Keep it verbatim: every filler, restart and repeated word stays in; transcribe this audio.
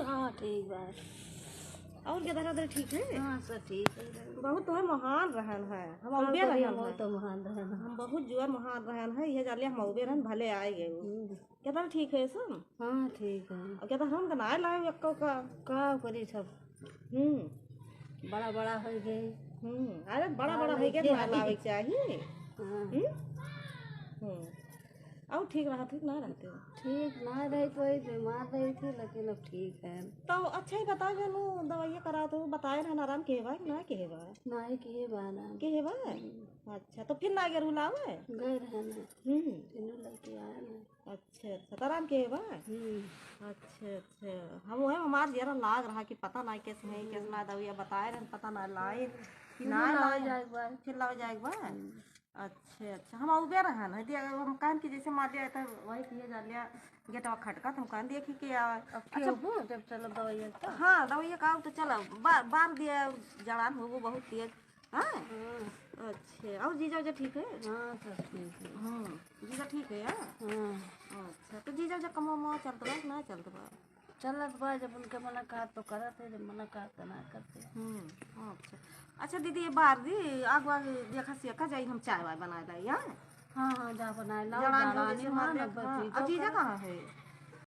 हाँ, ठीक बा। और के दादा दादी ठीक है? हाँ, सब ठीक है। बहुत तोहे महान रहन है, हम हाँ, अउबे बढ़िया, रहन बहुत है। तो महान रहन है। हम बहुत जुआ महान रहन है, ये जालिया हम अउबे रहन, भले आए गए। हम्म। के दादा ठीक है सब? हाँ, ठीक है। अब के दादा हम का ना लाए एक्को का? का करी सब? हम्म। बड़ा बड़ा हो गए। हम्म, अरे बड़ा बड़ा हो गए, ना लावे के चाहिए। हाँ। हम्म? हम्म। और ठीक रहत है कि ना रहत है? ठीक ना रही तो वही बीमार रही थी, लेकिन अब ठीक है। तो अच्छा ही बता, जो नु दवाइयाँ करा तो बताए रहन, आराम के बा कि ना के बा? ना ही के बा ना। के बा? हम्म। अच्छा, तो फिर ना गए रुलावे? गए रहन। हम्म। तीनों लड़के आए ना। अच्छा, अच्छा, तो आराम के बा? हम्म। अच्छा, अच्छा, हम वही हमार जरा लाग रहा कि पता ना कैसे है, कैसे ना दवाइयाँ बताए रहन, पता ना लाए कि ना लाए। जाए एक बार। फिर लावे जाए एक बार? हम्म। अच्छा, अच्छा, हम अउबे रहन है, दिया, हम कहन कि जैसे मान लिया, तो वही किए जा लिया, गेटवा खटका, तो हम कहन देखी के आवे। अब अच्छा। केहू जब चलब दवाइया का? हाँ, दवाइया का, तो चलब, बा-, बार दिया, जड़ान हो, वो बहुत तेज। हाँ? हाँ। अच्छा, और जीजा उजा ठीक है? हाँ, सब ठीक है। हम्म, जीजा ठीक है, हाँ? हाँ। अच्छा, तो जीजा उजा कमवा मवा चलत बा कि ना चलत बा? चलत बा, जब उनके मुलाकात तो करत है, जब मुलाकात तो ना करते। हम्म, अच्छा। अच्छा दीदी, ये बार दी, आग वाग देखा सेका जाई, हम चाय वाय बनाए लाई, हाँ? हाँ, हाँ, जा बनाए लाओ, जड़ान हो जड़ानी जैसे मान मार लो, देख, हाँ। बस अब जीजा कहाँ है?